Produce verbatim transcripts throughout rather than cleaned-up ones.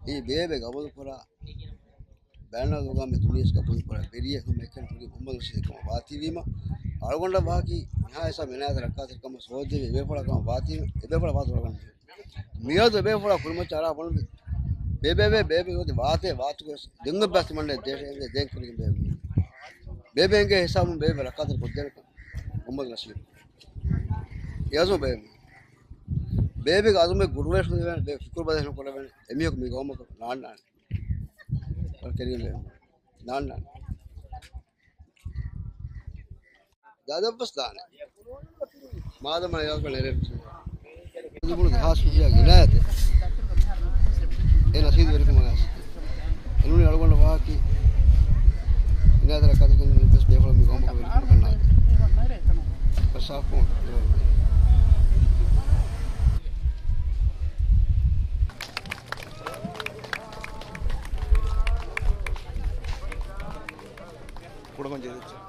އެ ބޭބެ ގަބޫލުކުރާ ބައިނަލްއަގުވާމީ ދުނިޔެއަށް ގަބޫލުކުރާ ވެރިއެއް ހަމައެކަނި ހުރީ މުހައްމަދު ނަޝީދު ކަމަށް ވާތީވީމަ، އަޅުގަނޑަށް ވާހަކީ ނިހާޔަތް ހިސާބު އިނާޔަތަށް ރައްކާތެރިކަމަށް ސޯދެވި އެބޭފުޅާ ކަމަށް ވާތީ، އެބޭފުޅާ ވާތު އަޅުގަނޑު މިއަދު އެބޭފުޅާ ކުރިމައްޗަށް އަރާ ބޮނު ބޭބެ ބޭބެ ގޮތި ވާތޭ ވާތުގަ ދެން އެއްބަސް ތިމަންނަ ދޭށޭ ދޭން ކުރިގެން ބޭބެ. ބޭބެ އެނގޭ ހިސާބުން ބޭބެ ރައްކާތެރި ކޮށްދޭނެ މުހައްމަދު ނަޝީދު. އެ އަޒުމް ބޭބެ. ބޭބެގެ އަޒުމެއް ގުޑުވެސް ނުވެ، ބޭބެ ފިކުރު ބަދަލެއް ނުކުރެވޭނެ. އެމީހަކު މި ގައުމަކަށް ނާންނާނެ. ކެރިގެން ބޭބެ. ނާންނާނެ. ދަދަށްވެސް ދާނެ. މާދަމާ އެވަގުން އެރެން. ދެހާސް ރުފިޔާ އިނާޔަތެއް. އެ ނަޝީދު ވެރިކަމަށް އައިސް. އެނޫނީ އަޅުގަނޑަށް ވާހަކީ އިނާޔަތަށް ރައްކާތެރިކަން ވެސް ބޭފުޅުން މި ގައުމަކަށް ވެރިކަމަކަށް ނާދޭ. ސާފު. ކުޑަކޮން ޖެހިދެއްޗެއް.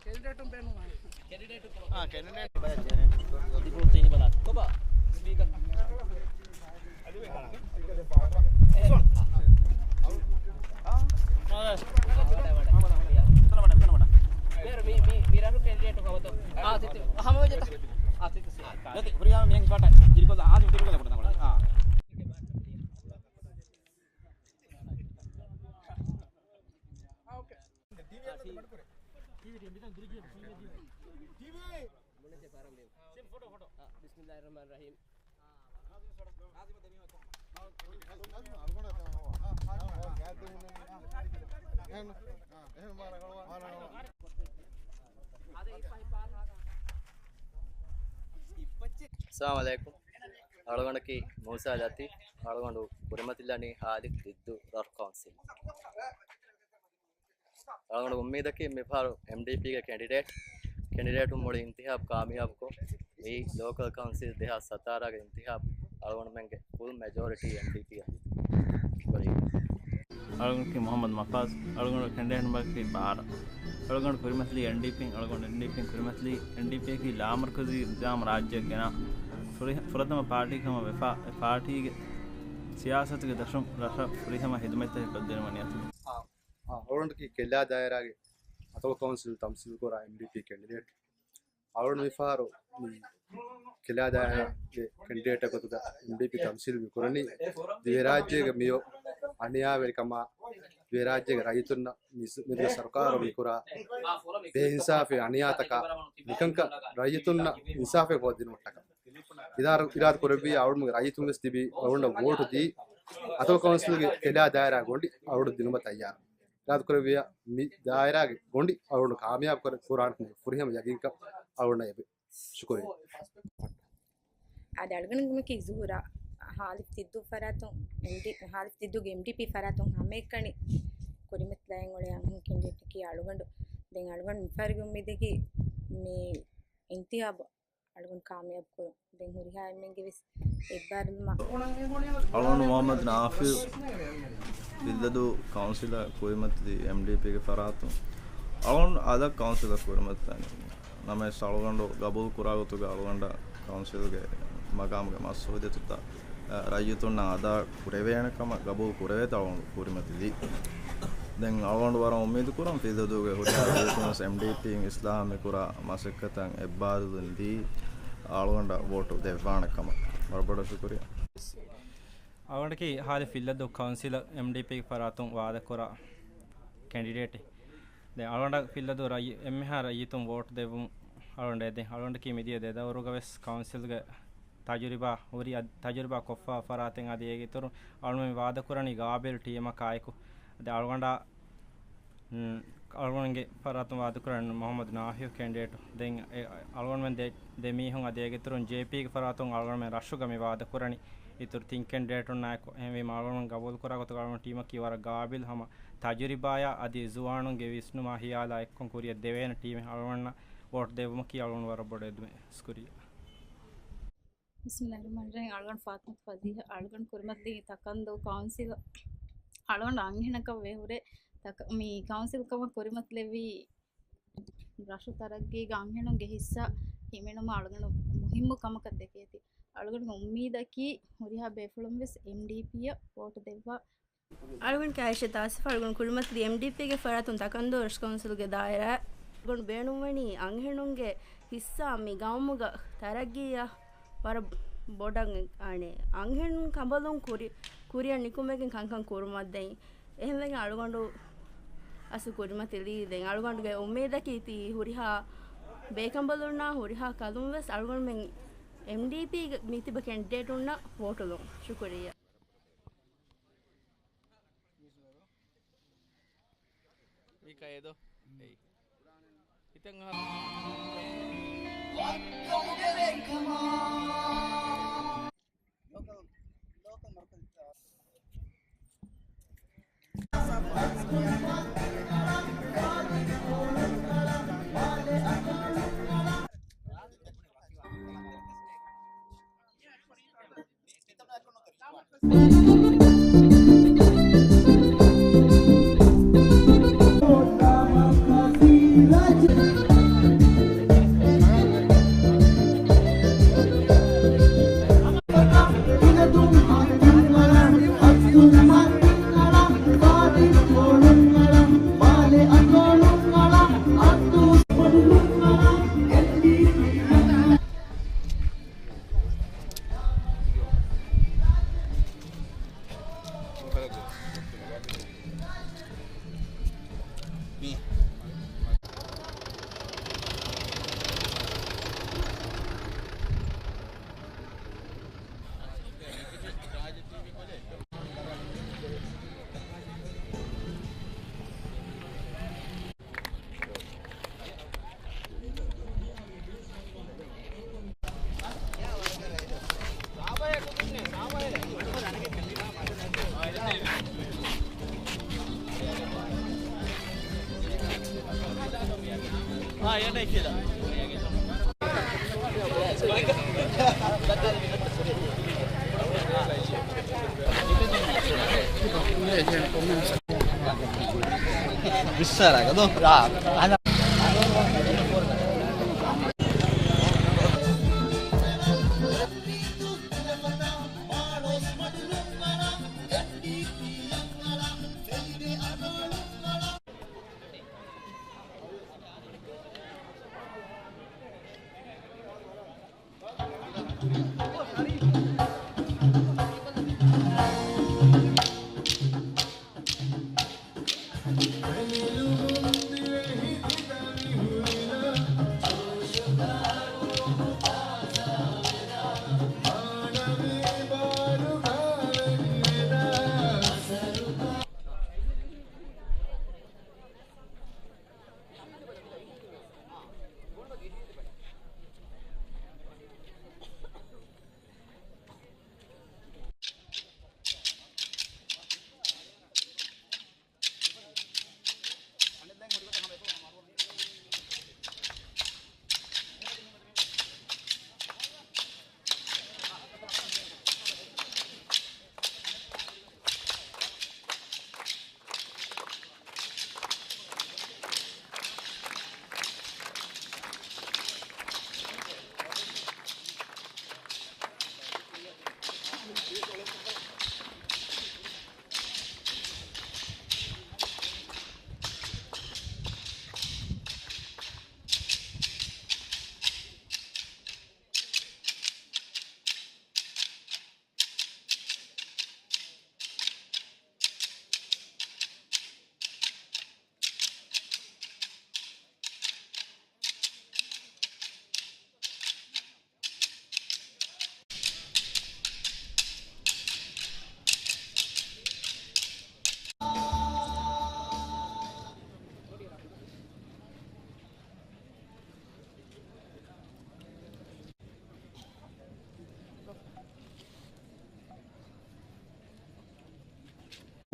ކެނޑިޑޭޓުން ބޭނުން. އާ، ކެނޑިޑޭޓް ބަޔަށް ޖެހޭ. ދިގު ތިނި ބަލާ. ކޮބާ؟ ސްޕީކަރ. މި، މި، މި ރަށު ކެނޑިޑޭޓު ކަމަށް. އާ، ތި، ތި، ހަމަ ވެޖެތަ؟ އާ، ތި، ތި، ސީ. ހުރިހާ މިހެން ފަޓަ ޖިރިކޮށްލާ އާ، ތި، ތި، ތި، ތި، އާ. ބިސްމިއްލާހިއްރަޙްމާނިއްރަޙީމް. އައްސަލާމު ޢަލައިކުމް. އަޅުގަނޑަކީ މޫސާ ލަތީފް. އަޅުގަނޑު ކުރިމަތިލަނީ ހާދި ދިއްދޫ ރަށު ކައުންސިލް. އަޅުގަނޑު އުއްމީދަކީ މިފަހަރު އެމްޑީޕީގެ ކެނޑިޑޭޓް، ކެނޑިޑޭޓުން މުޅި އިންތިހާބު ކާމިޔާބުކޮށް، މި ލޯކަލް ކައުންސިލް ދެހާސް ސަތާރަގެ އިންތިހާބު އަޅުގަނޑުމެންގެ ފުލް މެޖޯރިޓީ އެމްޑީޕީއަށް އޮތީ. އަޅުގަނޑަކީ މުޙައްމަދު މަފާޒް. އަޅުގަނޑު ކެނޑިޑޭޓް ނަންބަރަކީ ބާރަ. އަޅުގަނޑު ކުރިމަތިލީ އެމްޑީޕީން. އަޅުގަނޑު އެމްޑީޕީން ކުރިމަތިލީ، އެމްޑީޕީއަކީ ލާމަރުކަޒީ ނިޒާމް ރާއްޖެއަށް ގެނާ ފުރި-، ފުރަތަމަ ޕާޓީ ކަމަށް ވެފާ، އެ ޕާޓީގެ ސިޔާސަތުގެ ދަށުން ރަށަށް ފުރިހަމަ ހިދުމަތްތަކެއް ކޮށްދިނުމަށް ނިޔަތު. އަޅުގަނޑަކީ ކެލާ ދާއިރާގެ އަތޮޅު ކައުންސިލް ތަމްސީލް ކުރާ އެމްޑީޕީ ކެނޑިޑޭޓް. އަޅުގަނޑު މިފަހަރު މި ކެލާ ދާއިރާގެ ކެނޑިޑޭޓަށް ގޮތުގަ އެމްޑީޕީ ތަމްސީލް މި ކުރަނީ ދިވެހިރާއްޖޭގެ މިއޮ-، އަނިޔާވެރިކަމާ ދިވެހިރާއްޖޭގެ ރައްޔިތުންނަށް މި، މިދުގަ ސަރުކާރު މިކުރާ ބޭއިންސާފީ އަނިޔާތަކާ މިކަންކަން ރައްޔިތުންނަށް އިންސާފެއް ހޯދިނުމަށްޓަކާ އިރާ-، އިރާދަ ކުރެއްވިއްޔާ އަޅުގަނޑުގެ ރައްޔިތުން ވެސް ތިބީ އަޅުގަނޑަށް ވޯޓު ދީ، އަތޮޅު ކައުންސިލްގެ ތެލާ ދާއިރާ ގޮނޑި އަޅުގަނޑު ދިނުމަށް ތައްޔާރު. އިރާދަ ކުރެއްވިއްޔާ މި ދާއިރާގެ ގޮނޑި އަޅުގަނޑު ކާމިޔާބު ކުރެ-، ކުރާނެ ފުރިހަމަ ޔަގީންކަން އަޅުގަނޑަށް އެބެ. ޝުކުރިއްޔާ. އާދެ، އަޅުގަނޑުމަކީ ޒުހުރާ ހާލިފް ތިއްދޫ ފަރާތުން އެމްޑީ، ހާލިފް ތިއްދޫގެ އެމްޑީޕީ ފަރާތުން ހަމައެކަނި ކުރިމަތިލާ އޮޅޭ އަންހެން ކެންޑިޑޭޓަކީ އަޅުގަނޑު. ދެން އަޅުގަނޑު މިފަހަރުގެ އުއްމީދަކީ މި އިންތިހާބު އަޅުގަނޑު ކާމިޔާބު ކުރުން. ދެން ހުރިހާ އެންމެންގެ ވެސް އެއްބާރުލުމާ. އަޅުގަނޑު މުޙައްމަދު ނާފިޒް ފިއްލަދޫ ކައުންސިލަށް ކުރިމަތިލީ އެމްޑީޕީގެ ފަރާތުން. އަޅުގަނޑު އަދާ ކައުންސިލަށް ކުރިމަތިލާނެ. ނަމަވެސް އަޅުގަނޑު ގަބޫލު ކުރާ ގޮތުގަ އަޅުގަނޑަށް ކައުންސިލްގެ މަގާމުގެ މަސްއޫލިއްޔަތުތައް، އަ، ރައްޔިތުންނަށް އަދާ ކުރެވޭނެ ކަމަށް ގަބޫލު ކުރެވޭތޯ އަޅުގަނޑު ކުރިމަތިލީ. ދެން އަޅުގަނޑު ވަރަށް އުއްމީދު ކުރަން ފިއްލަދޫގެ ހުރިހާ ރައްޔިތުން ވެސް އެމްޑީޕީން އިސްލާހަށް މިކުރާ މަސައްކަތަށް އެއްބާރުލުން ދީ އަޅުގަނޑަށް ވޯޓު ދެއްވާނެ ކަމަށް. ވަރަށް ބޮޑަށް ޝުކުރިއްޔާ. އަޅުގަނޑަކީ ހާދަ ފިއްލަދޫ ކައުންސިލަށް އެމްޑީޕީގެ ފަރާތުން ވާދަކުރާ ކެންޑިޑޭޓެއް. ދެން އަޅުގަނޑަށް ފިއްލަދޫ ރައްޔި-، އެންމެހާ ރައްޔިތުން ވޯޓް ދެއްވުން އަޅުގަނޑު އެދެން. އަޅުގަނޑަކީ މިދިޔަ ދެ ދައުރުގަ ވެސް ކައުންސިލްގެ ތަޖުރިބާ ހުރި އަދި، ތަޖުރިބާ ކޮށްފާ ފަރާތެއް އަދި އޭގެ އިތުރުން އަޅުގަނޑު މި ވާދަކުރަނީ ގާބިލް ޓީމަކާއެކު. އަދި އަޅުގަނޑާ އަޅުގަނޑުގެ ފަރާތުން ވާދަކުރަން މުޙައްމަދު ނާފިޒް ކެންޑިޑޭޓު. ދެން އެ، އަޅުގަނޑުމެން ދެ، ދެ މީހުން އަދި އޭގެ އިތުރުން ޖޭޕީގެ ފަރާތުން އަޅުގަނޑުމެން ރަށުގަ މި ވާދަކުރަނީ އިތުރު ތިން ކެންޑިޑޭޓުންނާއެކު. އެހެންވީމަ އަޅުގަނޑުމެން ގަބޫލުކުރާ ގޮތުގަ އަޅުގަނޑު ޓީމަކީ ވަރަށް ގާބިލް ހަމަ ތަޖުރިބާޔާ އަދި ޒުވާނުންގެ ވިސްނުމާ ހިޔާލާ އެއްކޮށް ކުރިއަށް ދެވޭނެ ޓީމެއް. އަޅުގަނޑަށް ވޯޓް ދެއްވުމަކީ އަޅުގަނޑު ވަރަށް ބޮޑު އެދުމެއް. ޝުކުރިއްޔާ. ބިސްމިއްލާހިއްރަޙްމާނިއްރަޙީމް. އަޅުގަނޑު ފާތިމަތު ފަޒީހަ. އަޅުގަނޑު ކުރިމަތިލީ ތަކަންދޫ ކައުންސިލަށް. އަޅުގަނޑު އަންހެނަކަށް ވެހުރޭ ތަކަ-، މި ކައުންސިލް ކަމަށް ކުރިމަތިލެއްވީ ރަށު ތަރައްގީގަ އަންހެނުންގެ ހިއްސާ ހިމެނުމަށް އަޅުގަނޑު މުހިއްމު ކަމަކަށް ދެކޭތީ. އަޅުގަނޑުގެ އުއްމީދަކީ ހުރިހާ ބޭފުޅުން ވެސް އެމްޑީޕީއަށް ވޯޓު ދެއްވާ. އަޅުގަނޑު އާއިޝަތު އާސިފް. އަޅުގަނޑު ކުރިމަތިލީ އެމްޑީޕީގެ ފަރާތުން ތަކަންދޫ ރަށު ކައުންސިލްގެ ދާއިރާ. އަޅުގަނޑު ބޭނުންވަނީ އަންހެނުންގެ ހިއްސާ މި ގައުމުގަ ތަރައްގީއަށް ވަރަށް ބޮޑަށް އަނެއް އަންހެނުން ކަނބަލުން ކުރި-، ކުރިއަށް ނިކުމެގެން ކަންކަން ކުރުމަށްދެން. އެހެންވެގެން އަޅުގަނޑު އަސްލު ކުރިމަތިލީ. ދެން އަޅުގަނޑުގެ އުއްމީދަކީ ތީ ހުރިހާ ބޭކަނބަލުންނާ ހުރިހާ ކަލުން ވެސް އަޅުގަނޑުމެން އެމްޑީޕީގެ މިތިބަ ކެންޑިޑޭޓުންނަށް ވޯޓުލުން. ޝުކުރިއްޔާ. މި ކައެދޯ؟ އެއީ. ހިތަށް އަހަރު. ބިއްސާރަކަށް ދޯ.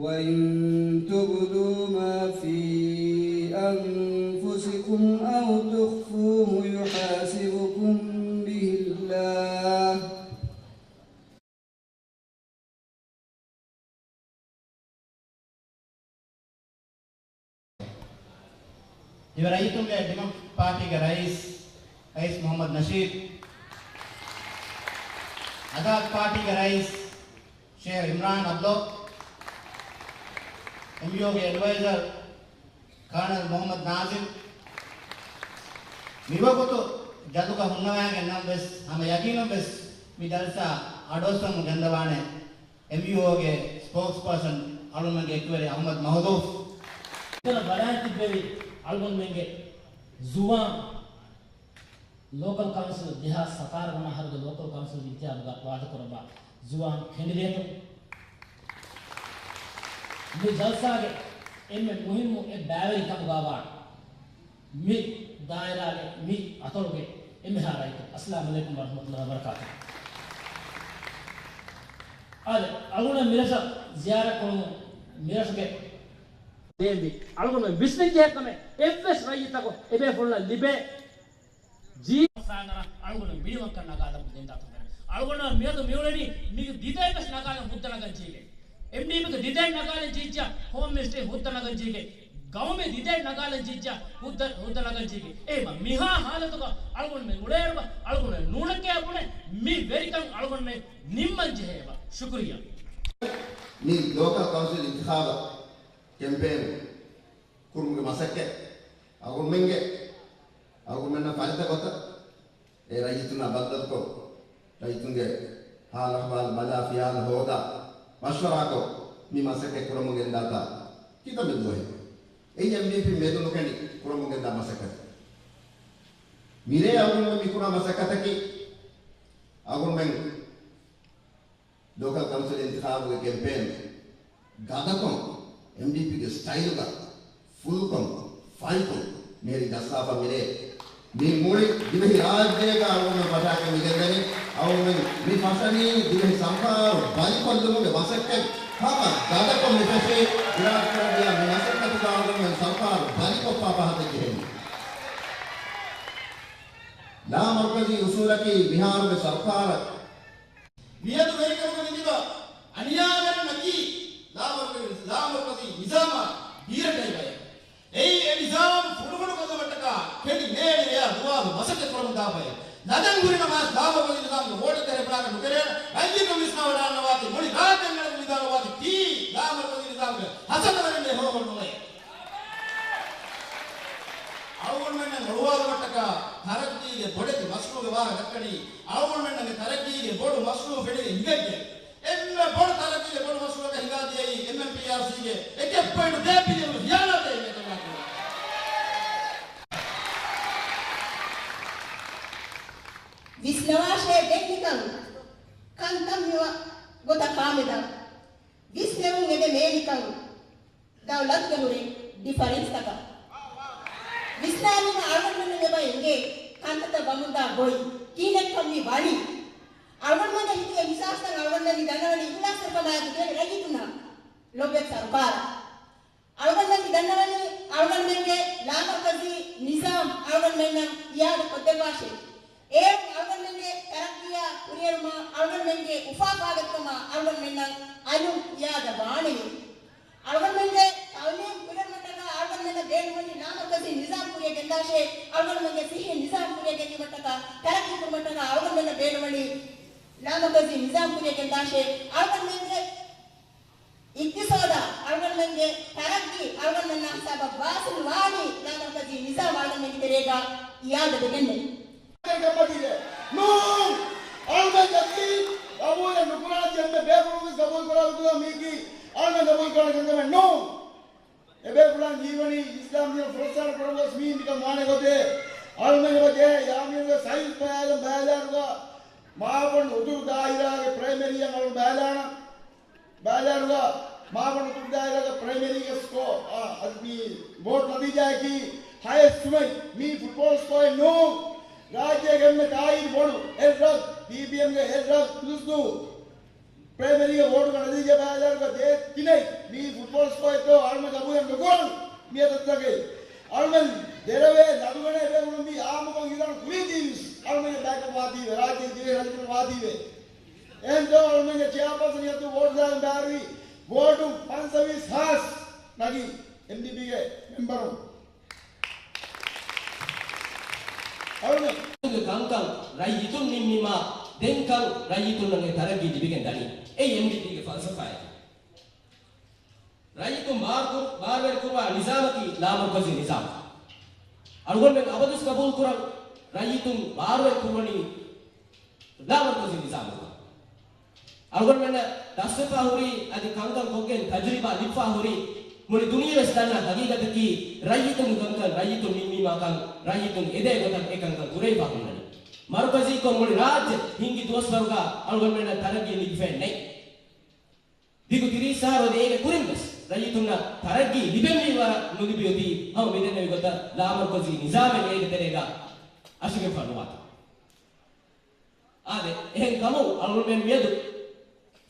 وَإِن تُبْدُوا مَا فِي أَنفُسِكُمْ أَوْ تُخْفُوهُ يُحَاسِبْكُم بِهِ اللَّهُ. ދިވެހި ރައްޔިތުންގެ ޑިމޮކްރެޓިކް ޕާޓީގެ ރައީސް، ރައީސް މުޙައްމަދު ނަޝީދު، އަދާލަތު ޕާޓީގެ ރައީސް، ޝޭޚް އިމްރާން އަބްދުﷲ، އެމްޔޫގެ އެޑްވައިޒަރ، ކާނަލް މުޙައްމަދު ނާޒިމް، މިވަގުތު ޖަލުގަ ހުންނަވައިގެން ނަމަވެސް، ހަމަ ޔަގީނުން ވެސް މި ޖަލްސާ އަޑުއައްސަމުން ގެންދަވާނެ އެމްޔޫއޯގެ ސްޕޯކްސްޕާސަން އަޅުގަނޑުގެ އެކުވެރި އަޙްމަދު މަހުލޫފް. މިތަނަށް ވަޑައިގެން ތިއްބެވި އަޅުގަނޑުމެންގެ ޒުވާން ލޯކަލް ކައުންސިލް ދެހާސް ސަތާރަ ވަނަ އަހަރުގެ ލޯކަލް ކައުންސިލް އިންތިޚާބުގަ ވާދަކުރައްވާ ޒުވާން ކެންޑިޑޭޓުން، މި ޖަލްސާގެ އެންމެ މުހިންމު އެއް ބައިވެރިކަމުގައިވާ މި ދާއިރާގެ މި އަތޮޅުގެ އެންމެހާ ރައްޔިތުން، އައްސަލާމް ޢަލައިކުމް ވަރަޙްމަތުﷲ ވަބަރަކާތުހު. އާދެ، އަޅުގަނޑު މިރަށަށް ޒިޔާރަތްކުރުމުން މިރަށުގެ ދޭންވީ. އަޅުގަނޑު ވިސްނަންޖެހޭ ކަމެއް އެއްވެސް ރައްޔިތަކު އެބޭފުޅުންނަށް ލިބޭ ޖީ ފާނަރަ އަޅުގަނޑު މިނިވަންކަން ނަގާލަން ގެންދާތަން ވެރި. އަޅުގަނޑު މިއަދު މިއުޅެނީ މީގެ ދިދައެއްވެސް ނަގާލަން ހުއްދަ ނަގަން ޖީގެ. އެމްޑީޕީގެ ދިދައެއް ނަގާލަން ޖީއްޖާ ހޯމް މިނިސްޓްރީ ހުއްދަ ނަގަން ޖީގެ. ގައުމެއް ދިދައެއް ނަގާލަން ޖީއްޖާ ހުއްދަ، ހުއްދަ ނަގަން ޖީގެ. އޭ މަ، މިހާ ހާލަތުގަ އަޅުގަނޑުމެން އުޅޭއިރު އަޅުގަނޑު ނޫނެކޭ ބުނެ މި ވެރިކަން އަޅުގަނޑުމެން ނިންމަން ޖެހޭބަ. ޝުކުރިއްޔާ. މި ލޯކަލް ކައުންސިލް އިންތިޚާބަށް ކެމްޕޭން ކުރުމުގެ މަސައްކަތް އަޅުގަނޑުމެންގެ، އަޅުގަނޑުމެންނަށް ފަރިތަ ގޮތަށް އެ ރައްޔިތުންނާ ބައްދަލުކޮށް، ރައްޔިތުންގެ ހާލަ އަހްވާލު ބަލާ، ފިޔާލު ހޯދާ، މަޝްވަރާކޮށް، މި މަސައްކަތް ކުރަމުން ގެންދާތާ ކިތަންމެ ދުވަހެއް. އެއީ އެމްޑީޕީ މެދުނުކެނޑި ކުރަމުން ގެންދާ މަސައްކަތެއް. މިރޭ އަޅުގަނޑުމެން މި ކުރާ މަސައްކަތަކީ، އަޅުގަނޑުމެން ލޯކަލް ކައުންސިލް އިންތިޚާބުގެ ކެމްޕޭން ގަދަކޮށް، އެމްޑީޕީގެ ސްޓައިލުގަ ފުލްކޮށް، ފައިކޮށް މިހެރީ ދައްސާފަ މިރޭ. މި މުޅި ދިވެހި ރާއްޖޭގަ އަޅުގަނޑުމެން ފަށާގެން މިގެންދަނީ، އަޅުގަނޑުމެން މި ފަށަނީ ދިވެހި ސަރުކާރު ބަލިކޮށްލުމުގެ މަސައްކަތް ހަމަ ގަދަކޮށް މި ފެށީ. އިރާދަކުރެއްވިޔާ މި މަސައްކަތުގަ އަޅުގަނޑުމެން ސަރުކާރު ބަލިކޮށްފަ ފަހަތަށް ޖެހެނީ. ލާމަރުކަޒީ އުސޫލަކީ މިހާރުގެ ސަރުކާރަށް މިއަދު ވެރިކަމުގަ ނިދިފަ އަނިޔާވެރިންނަކީ ލާމަރުކަޒީ، ލާމަރުކަޒީ ނިޒާމާ ބީރަށް ޖަހި ބައެއް. އެއީ އެ ނިޒާމް ފުނޑުފުނޑު ކޮށްލުމަށްޓަކާ ކެނޑި ނޭޅި ރެޔާ ދުވާލު މަސައްކަތް ކުރަމުން ދާ ބައެއް. ލަދަން ހުރި ނަމަވެސް ލާމަރުކަޒީ ނިޒާމްގެ ވޯޓެއް ދެރަ ބުނާކަށް ނުކެރޭނެ. ރައްޔިތުން ވިސްނާވަޑާންނަވާތީ މުޅި ރާއްޖެ އެނގޭނެ ވިދާޅުވާތީ ތީ ލާމަރުކަޒީ ނިޒާމްގެ ހަސަދަވެރިންގެ ހޯހޮޅު ނުވޭ. އަޅުގަނޑުމެންނަށް އޮޅުވާލުމަށްޓަކާ ތަރައްގީގެ ބޮޑެތި މަޝްރޫޢުގެ ވާހަކަ ދައްކަނީ، އަޅުގަނޑުމެންނަށް ތަރައްގީގެ ބޮޑު މަޝްރޫޢު ފެނިގެން ހިނގައްޖެ. އެންމެ ބޮޑު ތަރައްގީގެ ބޮޑު މަޝްރޫޢަކަށް ހިނގާދިޔައީ އެމްއެމްޕީއާރްސީގެ އެކެއް ޕޮއިންޓު ދޭއް ބިލިއަނު ހިޔާނާތެއް އެނގޭތޯ މާތް. ވިސްނަވާށޭ ދެން ނިކަން ކަންތައް މިވަ ގޮތަށް ކާމެދާ. ވިސްނެވުން އެދެ މޭނިކަން ދައުލަތުގެ ހުރި ޑިފަރެންސްތަކަށް. ވިސްނާލީމަ އަޅުގަނޑުމެންނަށް އެބަ އެނގޭ ކަންތައްތައް ވަމުންދާ ގޮތް ކީއްވެކަން މި ވަނީ. އަޅުގަނޑުމެންގެ ހިތުގެ އިހްސާސްތައް އަޅުގަނޑުމެން މި ދަންނަވަނީ އިހްލާސްތެރިކަމާއެކު ދިވެހި ރައްޔިތުންނަށް ލޮބުވެތި ސަރުކާރަށް. އަޅުގަނޑުމެން މި ދަންނަވަނީ އަޅުގަނޑުމެންގެ ލާމަރުކަޒީ ނިޒާމް އަޅުގަނޑުމެންނަށް އިއާދަ ކޮށްދެއްވާށޭ. އޭރުން އަޅުގަނޑުމެންގެ ތަރައްގީއާ ކުރިއެރުމާ، އަޅުގަނޑުމެންގެ އުފާ ފާގަތިކަމާ އަޅުގަނޑުމެންނަށް އަލުން އިއާދަ ވާނެޔޭ. އަޅުގަނޑުމެންގެ ތައުލީމް ކުރިއެރުމަށްޓަކާ އަޅުގަނޑުމެންނަށް ބޭނުންވަނީ ލާމަރުކަޒީ ނިޒާމް ކުރިއަށް ގެންދާށޭ. އަޅުގަނޑުމެންގެ ޞިއްޙީ ނިޒާމް ކުރިއަށް ގެންދިއުމަށްޓަކާ، ތަރައްގީ ކުރުމަށްޓަކާ އަޅުގަނޑުމެންނަށް ބޭނުންވަނީ ލާމަރުކަޒީ ނިޒާމް ކުރިޔަށް ގެންދާށޭ. އަޅުގަނޑުމެންގެ އިޤްތިޞާދާ، އަޅުގަނޑުމެންގެ ތަރައްގީ، އަޅުގަނޑުމެންނާ ހިސާބަށް ވާސިލު ވާނީ ލާމަރުކަޒީ ނިޒާމް އަޅުގަނޑުމެންގެ ތެރޭގަ އިއާދަ ވެގެންނެވި. ނޫން! އަޅުގަނޑަކީ ގަބޫލެއް ނުކުރާ އެންމެ ބޭފުޅުންވެސް ގަބޫލު ކުރާ ގޮތުގަ މީކީ އަޅުގަނޑު ގަބޫލު ކުރާ ކަންކަމެއް ނޫން. އެބޭފުޅާން ހީވަނީ އިސްލާމް ދީނަށް ފުރައްސާރަ ކުރަން ގޮސް މީން ނިކަން ވާނެ ގޮތޭ. އަޅުމެން އެބަ ޖެހޭ ޔާމީނުގެ ސައިޒް ބަޔާލަން ބަޔާލާނުގަ މާފަން އުތުރު ދާއިރާގެ ޕްރައިމަރީއަށް އަޅު ބަޔާލާނަ. ބައިލާނުގަ މާފަން އުތުރު ދާއިރާގެ ޕްރައިމަރީގެ ސްކޯ، އާ، އަދި މި ވޯޓް ނަތީޖާއަކީ ހައެއް ސުމެއް. މީ ފުޓްބޯޅަ ސްކޯއެއް ނޫން. ރާއްޖޭގެ އެންމެ ތާއީދު ބޮޑު އެއް ރަށް، ބީބީއެމްގެ އެއް ރަށް ދުވަސްދު ޕްރައިމަރީގެ ވޯޓުގެ ނަތީޖާ ބައިލާނުގަ ދޭއް ތިނެއް. މީ ފުޓްބޯޅަ ސްކޯއެއްތޯ އަޅުމެން ގަބޫލެއް ނުކުރަން މި އަދަދުތަކެއް. އަޅުމެން ދެރަވޭ ލަދުގަނޭ ބޭފުޅުން މީ އާއްމުކޮށް ހިލަން ކުރީތީވެސް އަޅުމެންގެ ބޭކަޕް ވާތީވެ، ރާއްޖޭގެ ދިވެހި ރައްޔިތުން ވާތީވެ. އެހެންތޯ އަޅުމެންގެ ޗެއާޕާސަން އަތު ވޯޓު ދާން ބާރުވި ވޯޓު ފަންސަވީސް ހާސް ނަގީ އެމްޑީޕީގެ މެމްބަރުން. އަޅުގަނޑުގެ ކަންކަން ރައްޔިތުން ނިންމީމާ، ދެންކަން ރައްޔިތުންނަށް އެ ތަރައްގީ ލިބިގެން ދަނީ. އެއީ އެމްޑީޕީގެ ފަލްސަފާއެކޭ. ރައްޔިތުން ބާރުކުރު-، ބާރުވެރިކުރުވާ ނިޒާމަކީ ލާމަރުކަޒީ ނިޒާމް. އަޅުގަނޑުމެން އަބަދުވެސް ގަބޫލުކުރަން، ރައްޔިތުން ބާރުވެރިކުރުވަނީ ލާމަރުކަޒީ ނިޒާމުގަ. އަޅުގަނޑުމެންނަށް ދަސްވެފާ ހުރި، އަދި ކަންކަން ކޮށްގެން ތަޖުރިބާ ލިބިފާ ހުރި، މުޅި ދުނިޔެވެސް ދަންނަ ހަގީގަތަކީ، ރައްޔިތުންގެ ކަންކަން ރައްޔިތުން ނިންމީމާކަން، ރައްޔިތުން އެދޭ ގޮތަށް އެ ކަންކަން ކުރެވިފާ ހުންނަނީ. މަރުކަޒީކޮށް މުޅި ރާއްޖެ ހިންގި ދުވަސްވަރުގަ އަޅުގަނޑުމެންނަށް ތަރައްގީ ލިބިފައެއް ނެތް. ދިގު ތިރީސް އަހަރު އަދި އޭގެ ކުރިންވެސް ރައްޔިތުންނަށް ތަރައްގީ ލިބެންވީ ވަރަށް ނުލިބިއޮތީ، ހަމަ މިދެންނެވި ގޮތަށް ލާމަރުކަޒީ ނިޒާމެއް އޭގެ ތެރޭގަ އަށިގެންފާ ނުވާތީ. އާދެ، އެހެން ކަމުން އަޅުގަނޑުމެން މިއަދު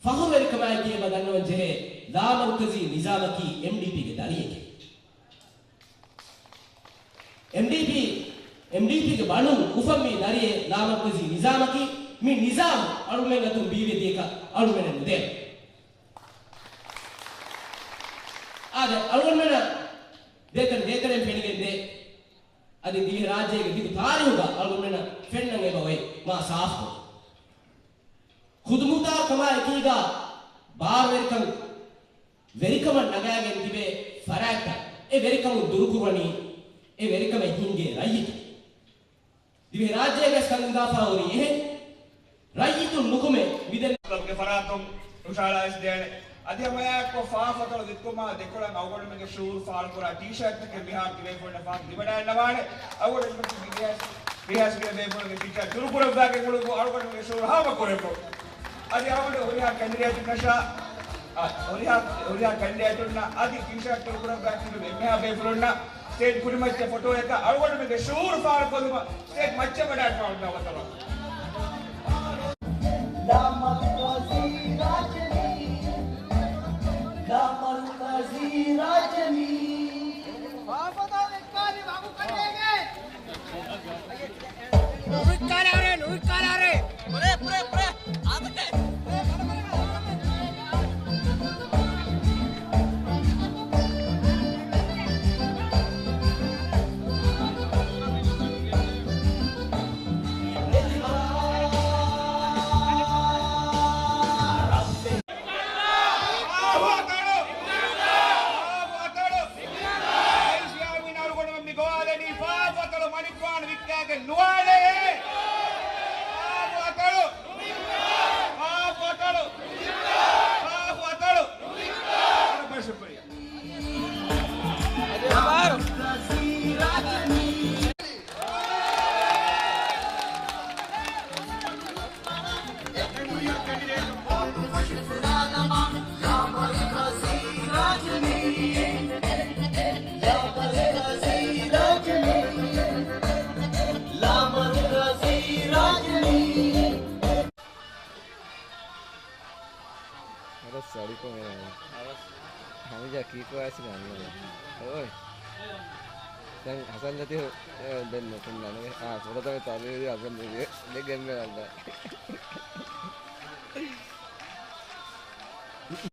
ފަޚުރުވެރިކަމާއެކީ އެބަ ދަންނަވަން ޖެހޭ ލާމަރުކަޒީ ނިޒާމަކީ އެމްޑީޕީގެ ދަރިއެކޭ. އެމްޑީޕީ، އެމްޑީޕީގެ ބަނޑުން އުފަންވީ ދަރިއެއް ލާމަރުކަޒީ ނިޒާމަކީ. މި ނިޒާމް އަޅުމެން އަތުން ބީވެދިޔަކަށް އަޅުމެންނަށް ނުދޭނެ. އާދެ، އަޅުގަނޑުމެންނަށް ދޭތެރެ ދޭތެރެން ފެނިގެން ދޭ. އަދި ދިވެހިރާއްޖޭގެ ދިގު ތާރީހުގަ އަޅުގަނޑުމެންނަށް ފެންނަން އެބަ އޮތް މާ ސާފުކޮށް. ޚުދުމުޚްތާރު ކަމާ އެކީގަ ބާރުވެރިކަން ވެރިކަމަށް ނަގާގެން ތިބޭ ފަރާތްތައް، އެ ވެރިކަމުން ދުރުކުރުވަނީ، އެ ވެރިކަމެއް ހިންގޭ ރައްޔިތުން. ދިވެހިރާއްޖޭގަސް ކަން ހިނގާފާ ހުރީ އެހެން. ރައްޔިތުން ނުކުމެ މިދެން ކްލަބްގެ ފަރާތުން ހުށަހަޅާ އިސް ދޭނެ. އަދި ހަމައެއާއެކު ފާފަތޮޅު ވިއްކުމާ ދެކޮޅަށް އަޅުގަނޑުމެންގެ ޝުޢޫރު ފާޅުކުރާ ޓީޝާޓްތަކެއް މިހާރު ތިބޭފުޅުންނަށް ފާހަގަ ލިބިވަޑައިގަންނަވާނެ. އަޅުގަނޑުމެންގެ ރިހާސް، ރިހާސްގެ ބޭފުޅުންގެ ޓީޝާޓް ދުރުކުރައްވާގެން އުޅުއްވު އަޅުގަނޑުމެންގެ ޝުޢޫރު ހާމަކުރެއްވު. އަދި އަޅުގަނޑު ހުރިހާ ކެންޑިޑޭޓުންނަށާ، އަ، ހުރިހާ، ހުރިހާ ކެންޑިޑޭޓުންނަށް އަދި ޓީޝާޓް ދުރުކުރައްވާ ތިބި އެންމެހާ ބޭފުޅުންނަށް ސްޓޭޖް ކުރިމައްޗަށް ފޮޓޯއަކަށް އަޅުގަނޑުމެންގެ ޝުޢޫރު ފާޅުކޮށްލުމަށް ސްޓޭޖް މައްޗަށް ވަޑާއިފާ ހުންނަ ވަތަރަށް. ލާމަރުކަޒީ ރާޖަނީ، ލާމަރުކަޒީ ރާޖަނީ. ނުވިއްކާލާރޭ، ނުވިއްކާލާރޭ. ޕުރޭ، ޕުރޭ، ޕުރޭ. އާދެ. މި ގޮވާލެނީ ފާފަތޮޅު މަނިކުފާނު ވިއްކާގެން ނުވާނެ. ފާފަތޮޅު! ފާފަތޮޅު! ފާފަތޮޅު! ވަރަށް ބޮޑަށް ޝުކުރިއްޔާ. ހަރަސް އަޑިކޮށް އެ ހަމިޖާ ކީކޯ އައިސް ގަންނަ. އޯއް. ދެން ހަސަން ލަތީފް، އެ، ދެން ނުކުންނާނެ. އާ، ފުރަތަމަ ތަރުވީހު ހަސަން ލަތީފް. ދެ ގެންނަ ގަންނަ.